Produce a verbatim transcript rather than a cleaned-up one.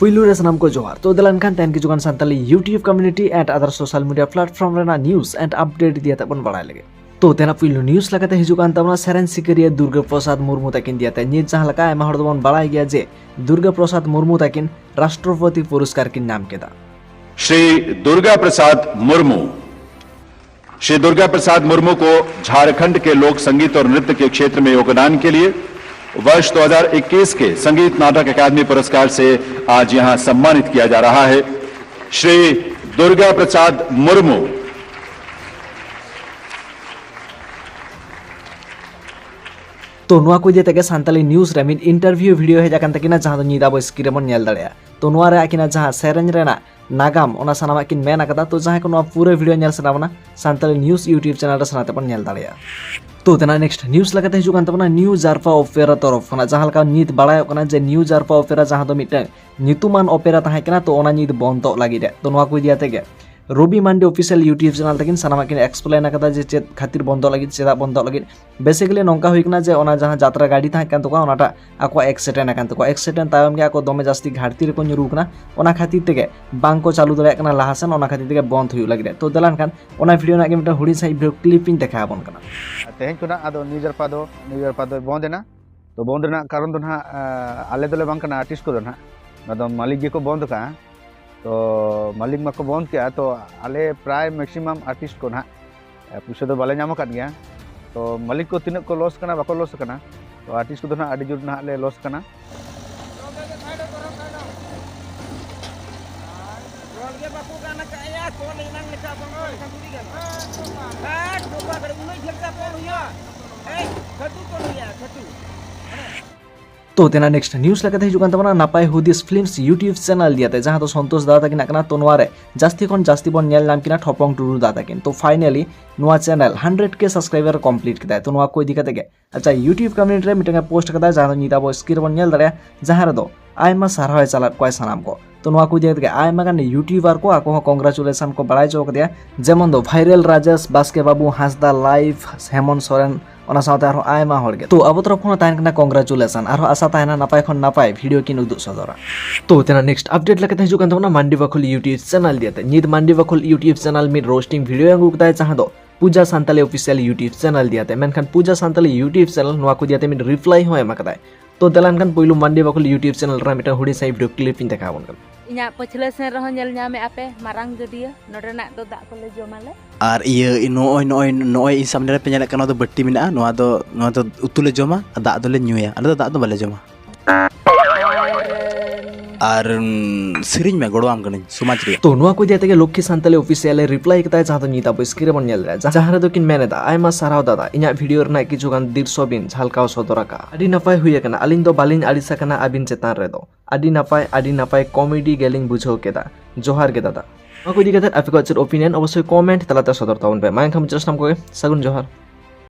ᱯᱩᱭᱞᱩ ᱨᱮ ᱥᱟᱱᱟᱢ ᱠᱚ ᱡᱚᱦᱟᱨ᱾ ᱛᱚ ᱫᱮᱞᱟ ᱮᱱᱠᱷᱟᱱ ᱛᱮᱦᱮᱧ ᱠᱤᱪᱷᱩ ᱜᱟᱱ Santali YouTube community and other social media platform ᱨᱮᱱᱟᱜ news and update ᱤᱫᱤ ᱠᱟᱛᱮ ᱵᱚᱱ ᱵᱟᱲᱟᱭ ᱞᱮᱜᱮ᱾ ᱛᱚ ᱛᱮᱱᱟᱜ ᱯᱩᱭᱞᱩ news ᱞᱮᱠᱟᱛᱮ ᱦᱤᱡᱩᱜ ᱠᱟᱱ ᱛᱟᱵᱚᱱᱟ ᱥᱮᱨᱮᱧ ᱥᱤᱠᱟᱹᱨᱤᱭᱟᱹ ᱫᱩᱨᱜᱟ ᱯᱨᱚᱥᱟᱫᱽ ᱢᱩᱨᱢᱩ ᱛᱟᱹᱠᱤᱱ ᱤᱫᱤ ᱠᱟᱛᱮ᱾ ᱱᱤᱛ ᱡᱟᱦᱟᱸ ᱞᱮᱠᱟ ᱟᱭᱢᱟ ᱦᱚᱲ ᱫᱚᱵᱚᱱ ᱵᱟᱲᱟᱭ ᱜᱮᱭᱟ ᱡᱮ ᱫᱩᱨᱜᱟ ᱯᱨᱚᱥᱟᱫᱽ ᱢᱩᱨᱢᱩ ᱛᱟᱹᱠᱤᱱ ᱨᱟᱥᱴᱨᱚᱯᱚᱛᱤ ᱯᱩᱨᱚᱥᱠᱟᱨ ᱠᱤᱱ ᱧᱟᱢ ᱠᱮᱫᱟ᱾ श्री दुर्गा प्रसाद मुर्मू, श्री दुर्गा प्रसाद मुर्मू को झारखंड के लोक संगीत और नृत्य के क्षेत्र में योगदान के लिए वर्ष दो हज़ार इक्कीस के संगीत नाटक अकादमी पुरस्कार से आज यहां सम्मानित किया जा रहा है। श्री दुर्गा प्रसाद मुर्मू। ᱛᱚ ᱱᱚᱣᱟ ᱠᱚ ᱤᱫᱤ ᱠᱟᱛᱮ ᱜᱮ ᱥᱟᱱᱛᱟᱲᱤ news ᱨᱮ ᱢᱤᱫ interview video ᱦᱮᱡ ᱟᱠᱟᱱ ᱛᱟᱹᱠᱤᱱᱟ, ᱡᱟᱦᱟᱸ ᱫᱚ ᱱᱤᱛ ᱟᱵᱚ screen ᱨᱮᱵᱚᱱ ᱧᱮᱞ ᱫᱟᱲᱮᱭᱟᱜᱼᱟ᱾ ᱛᱚ ᱱᱚᱣᱟ ᱨᱮ ᱟᱹᱠᱤᱱᱟᱜ ᱡᱟᱦᱟᱸ ᱥᱮᱨᱮᱧ ᱨᱮᱱᱟᱜ ᱱᱟᱜᱟᱢ, ᱚᱱᱟ ᱥᱟᱱᱟᱢᱟᱜ ᱠᱤᱱ ᱢᱮᱱ ᱟᱠᱟᱫᱟ᱾ ᱛᱚ ᱡᱟᱦᱟᱸᱭ ᱠᱚ ᱱᱚᱣᱟ ᱯᱩᱨᱟᱹ video ᱧᱮᱞ ᱥᱟᱱᱟ ᱵᱚᱱᱟ, ᱥᱟᱱᱛᱟᱲᱤ news YouTube channel ᱨᱮ ᱥᱟᱱᱟ ᱛᱮᱵᱚᱱ ᱧᱮᱞ ᱫᱟᱲᱮᱭᱟᱜᱼᱟ᱾ ᱛᱚ ᱛᱮᱱᱟᱜ next news ᱞᱮᱠᱟᱛᱮ ᱦᱤᱡᱩᱜ ᱠᱟᱱ ᱛᱟᱵᱚᱱᱟ ᱱᱤᱭᱩ ᱡᱟᱨᱯᱟ ᱚᱯᱮᱨᱟ ᱛᱚᱨᱚᱯ ᱠᱷᱚᱱᱟᱜ᱾ ᱡᱟᱦᱟᱸ ᱞᱮᱠᱟ ᱱᱤᱛ ᱵᱟᱲᱟᱭᱚᱜ ᱠᱟᱱᱟ ᱡᱮ ᱱᱤᱭᱩ ᱡᱟᱨᱯᱟ ᱚᱯᱮᱨᱟ, ᱡᱟᱦᱟᱸ ᱫᱚ ᱢᱤᱫᱴᱟᱝ ᱧᱩᱛᱩᱢᱟᱱ ᱚᱯᱮᱨᱟ ᱛᱟᱦᱮᱸ ᱠᱟᱱᱟ, ᱛᱚ ᱚᱱᱟ ᱱᱤᱛ ᱵᱚᱱᱫᱚᱜ ᱞᱟᱹᱜᱤᱫ ᱮ᱾ ᱛᱚ ᱱᱚᱣᱟ ᱠᱚ ᱤᱫᱤ ᱠᱟᱛᱮ ᱜᱮ ᱨᱚᱵᱤ ᱢᱟᱱᱰᱤ official YouTube channel ᱛᱟᱹᱠᱤᱱ ᱥᱟᱱᱟᱢᱟᱜ ᱠᱤᱱ explain ᱟᱠᱟᱫᱟ ᱡᱮ ᱪᱮᱫ ᱠᱷᱟᱹᱛᱤᱨ ᱵᱚᱱᱫᱚᱜ ᱞᱟᱹᱜᱤᱫ, ᱪᱮᱫᱟᱜ ᱵᱚᱱᱫᱚᱜ ᱞᱟᱹᱜᱤᱫ᱾ Basically ᱱᱚᱝᱠᱟ ᱦᱩᱭ ᱠᱟᱱᱟ ᱡᱮ ᱚᱱᱟ ᱡᱟᱦᱟᱸ ᱡᱟᱛᱨᱟ ᱜᱟᱹᱰᱤ ᱛᱟᱦᱮᱸ ᱠᱟᱱ ᱛᱟᱠᱚᱣᱟ, ᱚᱱᱟᱴᱟᱜ ᱟᱠᱚᱣᱟᱜ accident ᱟᱠᱟᱱ ᱛᱟᱠᱚᱣᱟ᱾ Accident ᱛᱟᱭᱚᱢ ᱜᱮ ᱟᱠᱚ ᱫᱚᱢᱮ ᱡᱟᱹᱥᱛᱤ ᱜᱷᱟᱴᱛᱤ ᱨᱮᱠᱚ ᱧᱩᱨᱩ ᱠᱟᱱᱟ, ᱚᱱᱟ ᱠᱷᱟᱹᱛᱤᱨ ᱛᱮᱜᱮ ᱵᱟᱝ ᱠᱚ ᱪᱟᱹᱞᱩ ᱫᱟᱲᱮᱭᱟᱜ ᱠᱟᱱᱟ ᱞᱟᱦᱟ ᱥᱮᱱ, ᱚᱱᱟ ᱠᱷᱟᱹᱛᱤᱨ ᱛᱮᱜᱮ ᱵᱚᱱᱫ ᱦᱩᱭᱩᱜ ᱞᱟᱹᱜᱤᱫ᱾ ᱛᱚ ᱫᱮᱞᱟ ᱮᱱᱠᱷᱟᱱ ᱚᱱᱟ video ᱨᱮᱱᱟᱜ ᱜᱮ ᱢᱤᱫᱴᱟᱝ ᱦᱩᱰᱤᱧ ᱥᱟᱺᱦᱤᱡ video clip ᱤᱧ ᱫᱮᱠᱷᱟᱣ ᱟᱵᱚᱱ ᱠᱟᱱᱟ᱾ ᱟᱨ ᱛᱮᱦᱮᱧ ᱠᱷᱚᱱᱟᱜ ᱟᱫᱚ ᱱᱤᱭᱩ ᱡᱟᱨᱯᱟ ᱫᱚ, ᱱᱤᱭᱩ ᱡᱟᱨᱯᱟ ᱫᱚᱭ ᱵᱚᱱᱫ ᱮᱱᱟ᱾ ᱛᱚ ᱵᱚᱱᱫ ᱨᱮᱱᱟᱜ ᱠᱟᱨᱚᱱ ᱫᱚ ᱱᱟᱦᱟᱜ, ᱟᱸ, ᱟᱞᱮ ᱫᱚᱞᱮ ᱵᱟᱝ ᱠᱟᱱᱟ artist ᱠᱚᱫᱚ ᱱᱟᱦᱟᱜ, ᱚᱱᱟ ᱫᱚ ᱢᱟᱹᱞᱤᱠ ᱜᱮᱠᱚ ᱵᱚᱱᱫ ᱟᱠᱟᱫᱼᱟ᱾ ᱛᱚ ᱢᱟᱹᱞᱤᱠ ᱢᱟᱠᱚ ᱵᱚᱱᱫ ᱠᱮᱜᱼᱟ, ᱛᱚ ᱟᱞᱮ ᱯᱨᱟᱭ maximum artist ᱠᱚ ᱱᱟᱦᱟᱜ, ᱮ, ᱯᱩᱭᱥᱟᱹ ᱫᱚ ᱵᱟᱞᱮ ᱧᱟᱢ ᱟᱠᱟᱫ ᱜᱮᱭᱟ᱾ ᱛᱚ ᱢᱟᱹᱞᱤᱠ ᱠᱚ ᱛᱤᱱᱟᱹᱜ ᱠᱚ loss ᱠᱟᱱᱟ, ᱵᱟᱠᱚ loss ᱠᱟᱱᱟ, ᱛᱚ artist ᱠᱚᱫᱚ ᱱᱟᱦᱟᱜ ᱟᱹᱰᱤ ᱡᱳᱨ ᱱᱟᱦᱟᱜ ᱞᱮ loss ᱠᱟᱱᱟ᱾ ᱨᱚᱲ ᱜᱮ ᱵᱟᱠᱚ ᱜᱟᱱ ᱟᱠᱟᱫᱼᱟ, ᱠᱚᱞ ᱮᱱᱟᱝ ᱞᱮᱠᱟ ᱵᱚᱱ ᱠᱚᱞ ᱞᱮᱠᱷᱟᱱ ᱛᱷᱚᱲᱤ ᱜᱟᱱᱚᱜᱼᱟ᱾ ᱦᱟᱴ ᱵᱟᱵᱟ ᱨᱮ, ᱩᱱᱟᱹᱜ ᱡᱷᱟᱹᱞ ᱛᱮ ᱠᱚᱞ ᱦᱩᱭᱩᱜᱼᱟ? ᱦᱮᱸ, ᱪᱷᱟᱹᱛᱩ ᱠᱚᱞ ᱦᱩᱭᱩᱜᱼᱟ, ᱪᱷᱟᱹᱛᱩ᱾ ᱛᱚ ᱛᱮᱱᱟᱜ next news ᱞᱮᱠᱟᱛᱮ ᱦᱤᱡᱩᱜ ᱠᱟᱱ ᱛᱟᱵᱚᱱᱟ ᱱᱟᱯᱟᱭ ᱦᱩᱫᱤᱥ Films YouTube channel ᱤᱫᱤ ᱠᱟᱛᱮ, ᱡᱟᱦᱟᱸ ᱫᱚ ᱥᱚᱱᱛᱳᱥ ᱫᱟᱫᱟ ᱛᱟᱹᱠᱤᱱᱟᱜ ᱠᱟᱱᱟ᱾ ᱛᱚ ᱱᱚᱣᱟ ᱨᱮ ᱡᱟᱹᱥᱛᱤ ᱠᱷᱚᱱ ᱡᱟᱹᱥᱛᱤ ᱵᱚᱱ ᱧᱮᱞ ᱧᱟᱢ ᱠᱤᱱᱟ ᱴᱷᱚᱯᱚᱝ ᱴᱩᱰᱩ ᱫᱟᱫᱟ ᱛᱟᱹᱠᱤᱱ᱾ ᱛᱚ finally ᱱᱚᱣᱟ channel hundred K subscriber complete ᱠᱮᱫᱟᱭ᱾ ᱛᱚ ᱱᱚᱣᱟ ᱠᱚ ᱤᱫᱤ ᱠᱟᱛᱮ ᱜᱮ ᱟᱪᱪᱷᱟ YouTube community ᱨᱮ ᱢᱤᱫᱴᱟᱝ ᱮ post ᱠᱟᱫᱟ, ᱡᱟᱦᱟᱸ ᱫᱚ ᱱᱤᱛ ᱟᱵᱚ screen ᱨᱮᱵᱚᱱ ᱧᱮᱞ ᱫᱟᱲᱮᱭᱟᱜᱼᱟ, ᱡᱟᱦᱟᱸ ᱨᱮᱫᱚ ᱟᱭᱢᱟ ᱥᱟᱨᱦᱟᱣ ᱮ ᱪᱟᱞᱟᱫ ᱠᱚᱣᱟᱭ ᱥᱟᱱᱟᱢ ᱠᱚ᱾ ᱛᱚ ᱱᱚᱣᱟ ᱠᱚ ᱤᱫᱤ ᱠᱟᱛᱮ ᱜᱮ ᱟᱭᱢᱟ ᱜᱟᱱ YouTuber ᱠᱚ ᱟᱠᱚ ᱦᱚᱸ congratulation ᱠᱚ ᱵᱟᱲᱟᱭ ᱦᱚᱪᱚ ᱠᱟᱫᱮᱭᱟ, ᱡᱮᱢᱚᱱ ᱫᱚ Viral ᱨᱟᱡᱮᱥ, ᱵᱟᱥᱠᱮ ᱵᱟᱹᱵᱩ, ᱦᱟᱸᱥᱫᱟ ᱞᱟᱭᱤᱵᱷ, ᱦᱮᱢᱚᱱ ᱥᱚᱨᱮᱱ, ᱚᱱᱟ ᱥᱟᱶᱛᱮ ᱟᱨᱦᱚᱸ ᱟᱭᱢᱟ ᱦᱚᱲ ᱜᱮ᱾ ᱛᱚ ᱟᱵᱚ ᱛᱚᱨᱚᱯ ᱠᱷᱚᱱ ᱦᱚᱸ ᱛᱟᱦᱮᱱ ᱠᱟᱱᱟ congratulation, ᱟᱨᱦᱚᱸ ᱟᱥᱟ ᱛᱟᱦᱮᱱᱟ ᱱᱟᱯᱟᱭ ᱠᱷᱚᱱ ᱱᱟᱯᱟᱭ ᱵᱷᱤᱰᱤᱭᱳ ᱠᱤᱱ ᱩᱫᱩᱜ ᱥᱚᱫᱚᱨᱟ᱾ ᱛᱚ ᱛᱮᱱᱟᱜ next update ᱞᱮᱠᱟᱛᱮ ᱦᱤᱡᱩᱜ ᱠᱟᱱ ᱛᱟᱵᱚᱱᱟ ᱢᱟᱱᱰᱤ ᱵᱟᱠᱷᱳᱞ YouTube channel ᱤᱫᱤᱭᱟᱛᱮ᱾ ᱱᱤᱛ ᱢᱟᱱᱰᱤ ᱵᱟᱠᱷᱳᱞ YouTube channel ᱢᱤᱫ roasting ᱵᱷᱤᱰᱤᱭᱳ ᱟᱹᱜᱩ ᱠᱟᱫᱟᱭ, ᱡᱟᱦᱟᱸ ᱫᱚ ᱯᱩᱡᱟ ᱥᱟᱱᱛᱟᱞᱤ official YouTube channel ᱤᱫᱤᱭᱟᱛᱮ᱾ ᱢᱮᱱᱠᱷᱟᱱ ᱯᱩᱡᱟ ᱥᱟᱱᱛᱟᱞᱤ YouTube channel ᱱᱚᱣᱟ ᱠᱚ ᱤᱫᱤᱭᱟᱛᱮ ᱢᱤᱫ reply ᱦᱚᱸ ᱮᱢ ᱟᱠᱟᱫᱟᱭ᱾ ᱛᱚ ᱫᱮᱞᱟ ᱮᱱᱠᱷᱟᱱ ᱯᱩᱭᱞᱩ ᱢᱟᱱᱰᱤ ᱵᱟᱠᱷᱳᱞ YouTube channel ᱨᱮ ᱢᱤᱫᱴᱟᱝ ᱦᱩᱰᱤᱧ ᱥᱟᱺᱦᱤᱡ ᱵᱷᱤᱰᱤᱭᱳ ᱠᱞᱤᱯ ᱤᱧ ᱫᱮᱠᱷᱟᱣ ᱟᱵᱚᱱ ᱠᱟᱱᱟ᱾ ᱤᱧᱟᱹᱜ ᱯᱟᱹᱪᱷᱞᱟᱹ ᱥᱮᱱ ᱨᱮᱦᱚᱸ ᱧᱮᱞ ᱧᱟᱢᱮᱫᱼᱟ ᱯᱮ ᱢᱟᱨᱟᱝ ᱜᱟᱹᱰᱭᱟᱹ, ᱱᱚᱰᱮᱱᱟᱜ ᱫᱚ ᱫᱟᱜ ᱠᱚᱞᱮ ᱡᱚᱢᱟᱞᱮ᱾ ᱟᱨ ᱤᱭᱟᱹ, ᱱᱚᱜᱼᱚᱭ, ᱱᱚᱜᱼᱚᱭ, ᱱᱚᱜᱼᱚᱭ ᱤᱧ ᱥᱟᱢᱱᱮ ᱨᱮ ᱯᱮ ᱧᱮᱞᱮᱫ ᱠᱟᱱᱟ, ᱱᱚᱣᱟ ᱫᱚ ᱵᱟᱹᱴᱤ ᱢᱮᱱᱟᱜᱼᱟ, ᱱᱚᱣᱟ ᱫᱚ, ᱱᱚᱣᱟ ᱫᱚ ᱩᱛᱩ ᱞᱮ ᱡᱚᱢᱟ ᱟᱨ ᱫᱟᱜ ᱫᱚᱞᱮ ᱧᱩᱭᱟ, ᱟᱞᱮ ᱫᱚ ᱫᱟᱜ ᱫᱚ ᱵᱟᱞᱮ ᱡᱚᱢᱟ᱾ ᱟᱨ, ᱩᱸ, ᱥᱮᱨᱮᱧ ᱢᱮ, ᱜᱚᱲᱚᱣᱟᱢ ᱠᱟᱹᱱᱟᱹᱧ ᱥᱚᱢᱟᱡᱽ ᱨᱮᱭᱟᱜ᱾ ᱛᱚ ᱱᱚᱣᱟ ᱠᱚ ᱤᱫᱤ ᱠᱟᱛᱮ ᱜᱮ ᱞᱚᱠᱠᱷᱤ ᱥᱟᱱᱛᱟᱞᱤ official ᱮ reply ᱠᱮᱫᱟᱭ, ᱡᱟᱦᱟᱸ ᱫᱚ ᱱᱤᱛ ᱟᱵᱚ screen ᱨᱮᱵᱚᱱ ᱧᱮᱞ ᱫᱟᱲᱮᱭᱟᱜᱼᱟ, ᱡᱟᱦᱟᱸ ᱨᱮᱫᱚ ᱠᱤᱱ ᱢᱮᱱ ᱮᱫᱟ, "ᱟᱭᱢᱟ ᱥᱟᱨᱦᱟᱣ ᱫᱟᱫᱟ, ᱤᱧᱟᱹᱜ ᱵᱷᱤᱰᱤᱭᱳ ᱨᱮᱱᱟᱜ ᱠᱤᱪᱷᱩ ᱜᱟᱱ ᱫᱨᱤᱥᱥᱚ ᱵᱤᱱ ᱡᱷᱟᱞᱠᱟᱣ ᱥᱚᱫᱚᱨ ᱟᱠᱟᱫᱼᱟ᱾ ᱟᱹᱰᱤ ᱱᱟᱯᱟᱭ ᱦᱩᱭ ᱟᱠᱟᱱᱟ, ᱟᱹᱞᱤᱧ ᱫᱚ ᱵᱟᱹᱞᱤᱧ ᱟᱹᱲᱤᱥ ᱟᱠᱟᱱᱟ ᱟᱹᱵᱤᱱ ᱪᱮᱛᱟᱱ ᱨᱮᱫᱚ᱾ ᱟᱹᱰᱤ ᱱᱟᱯᱟᱭ, ᱟᱹᱰᱤ ᱱᱟᱯᱟᱭ comedy ᱜᱮᱞᱤᱧ ᱵᱩᱡᱷᱟᱹᱣ ᱠᱮᱫᱟ᱾ ᱡᱚᱦᱟᱨ ᱜᱮ ᱫᱟᱫᱟ᱾" ᱱᱚᱣᱟ ᱠᱚ ᱤᱫᱤ ᱠᱟᱛᱮ ᱟᱯᱮ ᱠᱚᱣᱟᱜ ᱪᱮᱫ opinion, ᱚᱵᱚᱥᱥᱳᱭ comment ᱛᱟᱞᱟᱛᱮ ᱥᱚᱫᱚᱨ ᱛᱟᱵᱚᱱ ᱯᱮ᱾ ᱢᱟ ᱮᱱᱠᱷᱟᱱ ᱢᱩᱪᱟᱹᱫ ᱥᱟᱱᱟᱢ ᱠᱚᱜᱮ ᱥᱟᱹᱜᱩᱱ ᱡᱚᱦᱟᱨ᱾